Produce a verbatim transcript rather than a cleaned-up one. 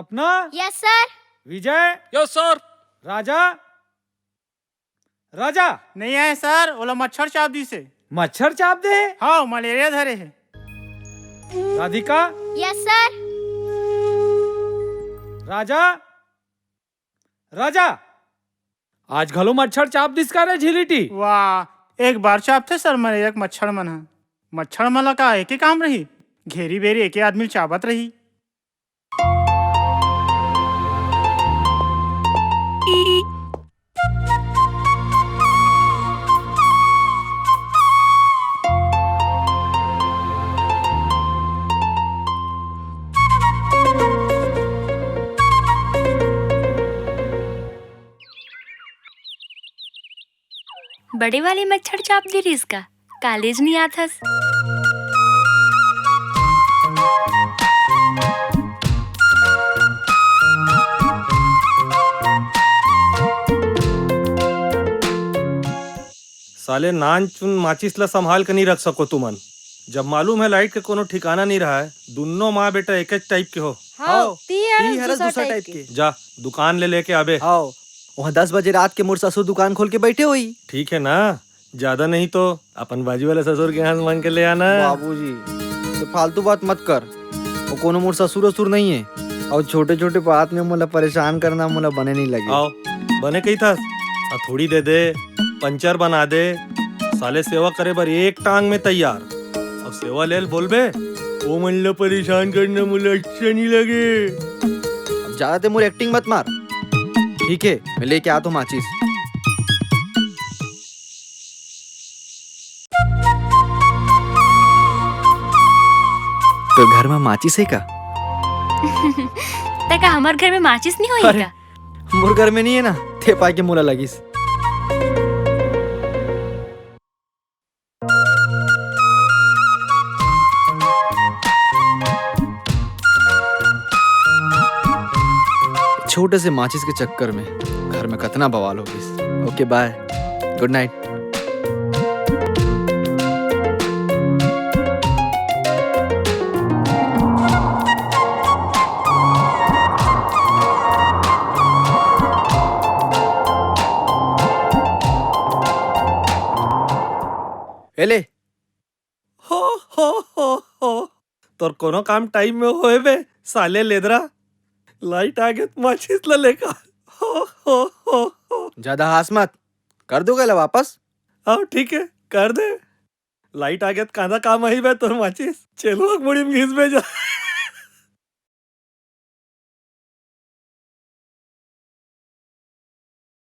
सपना। Yes sir. Vijay. Yes sir. Raja. Raja. नहीं आए sir, ओला मच्छर चाब दिस हे। मच्छर चाब दे हे? हाँ, मलेरिया धरे हे। राधिका। Yes sir. राजा। राजा, आज घलो मच्छर चाब दिस का रे झिलिटी? वाह, एक बार चाबथे सर, मलेरिया के मच्छर मन ह। मच्छर मन ला का एके काम रही, घेरी बेरी एके आदमी ल चाबत रही। बड़े वाले मच्छर चाप दे रिहिस का? कॉलेज नहीं आथस। साले नान चुन माचिस ला संभाल के नहीं रख सको तुमन। जब मालूम है लाइट के कोनो ठिकाना नहीं रहा है, दुन्नो माँ बेटा एक टाइप के हो। हाँ, हाँ, ती हरस ती हरस दूसरा दूसरा टाइप टाइप के। के। जा, दुकान ले लेके आबे। हाँ, वहाँ दस बजे रात के मोर ससुर दुकान खोल के बैठे होई। ठीक है ना, ज्यादा नहीं तो अपन बाजू वाला ससुर के यहाँ से मांग के ले आना। बाबूजी, तो फालतू बात मत कर। वो कोनो मोर ससुर वसुर नहीं है। और छोटे छोटे बात में मोला परेशान करना मोला बने नहीं लगे। आओ, बने कही था, हथौड़ी दे दे, पंचर बना दे, साले सेवा करे बर एक टांग में तैयार। अब सेवा लेल बोलबे, ओ मन ला परेशान करना मोला अच्छा नहीं लगे। अब ज्यादा ते मोर एक्टिंग मत मार। ठीक है, मैं लेके आता हूँ माचिस। तो घर में माचिस है का? तका हमार घर में माचिस नहीं होई अरे, का? मोर घर में नहीं है ना, ते पाए के मोला लगिस। छोटे से माचिस के चक्कर में घर में कतना बवाल हो गइस। ओके, बाय, गुड नाइट। ए ले। हो, हो, हो, हो। तोर कोनो काम टाइम में होए बे, साले लेदरा। लाइट आ गे त माचिस ल लेका। हो, हो, हो, हो। ज्यादा हास मत। कर दो गला वापस। हाँ, ठीक है, कर दे। लाइट आ गे त कांदा काम आही बे तोर माचिस। चेलवा के मुड़ी में घिस बे जा।